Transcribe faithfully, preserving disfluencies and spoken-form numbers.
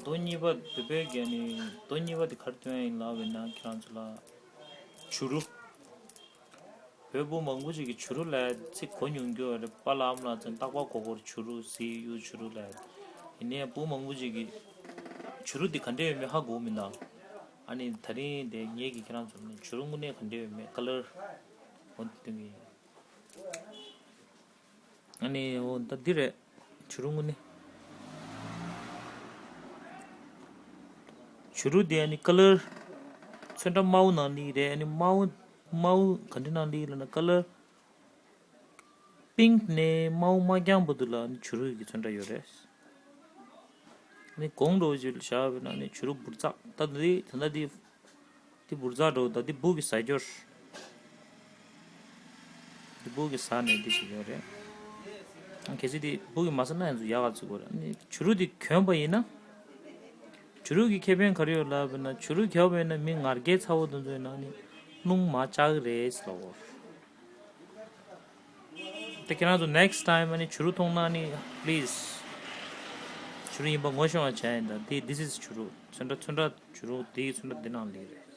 མདོ་གཉིས་པ་བོད་པའི་གི་ནི་མདོ་གཉིས་པ་དེ་ག་རེ་སྟོན་ཡིན་ལབ་པ་ཡིན་ན་ཁྱེད་རང་ཚོ་ལ་བྱུ་རུ། བོད་བུ་མང་པོ་ཞིག་གིས་བྱུ་རུ་ལབ་ཚིག་གོ་མྱོང་རྒྱུ་རེད། པཱ་ལགས་ཨ་མ་ལགས་ཚོས་རྟག་པར་གོ་གོ་རེད། བྱུ་རུ་ཟེར་གྱི་ཡོད། བྱུ་རུ་ལབ། ཡིན་ནའི་བུ་མང་པོ་ཞིག་གིས་བྱུ་རུ་འདི་ག་འདྲ་ཡོད་མེད་ཧ་གོ་མི་འདུག་ཨ་ནི་ད་རིང་དེ་ངེད་ཀྱིས་ཁྱེད་རང་ཚོ་ནི་བྱུ་རུ་དངོས་གནས་ག་འདྲ་ཡོད་མེད་ཀ་ལར་འོ་འདི་སྟོན་གྱི་ཡིན། ཨ་ནི་འོ་ད་འདི་རེད། བྱུ་རུ་དངོས་གནས། བྱུ་རུ་དེ་ཨ་ནི་ཀ་ལར་ཚོན་ཁྲ་དམར་པོ་ནང་སླེབས་རེད། ཨ་ནི་དམར་པོ་དམར་པོ་ག་འདྲ་ནང་སླེབས་ལབ་ན་ཀ་ལར་པིང་ནས་དམར་པོ་དམར་རྐྱང་བར་དུ་ལ་ཨ་ནི་བྱུ་རུ་གི་ཚོན་ཁྲ་ཡོད་རེད། ཨ་ནི་གོང་འགྲོ་བཞིན་བཞག་པ་ན་ཨ་ནི་བྱུ་རུ་འབུར་ཚག་ད་འདི་ད་ལྟ་འདི། འདི་འབུར་ཚག་འགྲོ། ད་འདི་སྦུག་གིས་ཟ་རྒྱུར། འདི་སྦུག་གིས་ཟ་ནས་འདི་ཞིག་ཡོད་རེད། གལ་སྲིད་འདི་སྦུག་གིས་མ་ཟ་ན་ཡང་ཚུ་ཡག་ག་བརྩི་དགོས་རེད། ཨ་ནི་བྱུ་རུ་འདི་གྱོན་པ་ཡིན་ན། བྱུ་རུ་གི་ཁེ་ཕན་ག་རེ་ཡོད་ལབ་པ་ན་བྱུ་རུ་གྱོན་པ་ཡིན་ན་མི་ངར་སྐད་ཚ་བོ་དེ་ཚོ་ཡིན་ན་ནི་རླུང་མར་བཅག་གི་རེད་ཟེར་ལབ་ཡོད། དེ་ཁྱེད་རང་ཚོ་next time ཨ་ནི་བྱུ་རུ་མཐོང་ན་ནི་please བྱུ་རུ་ཡིན་པ་ངོ་ཤེས་པ་བྱས་ཡིན་ད། འདི་this is བྱུ་རུ། ཚོན་ཁྲ་ཚོན་ཁྲ་བྱུ་རུ་འདིའི་ཚོན་ཁྲ་འདི་ནང་སླེབས་རེད།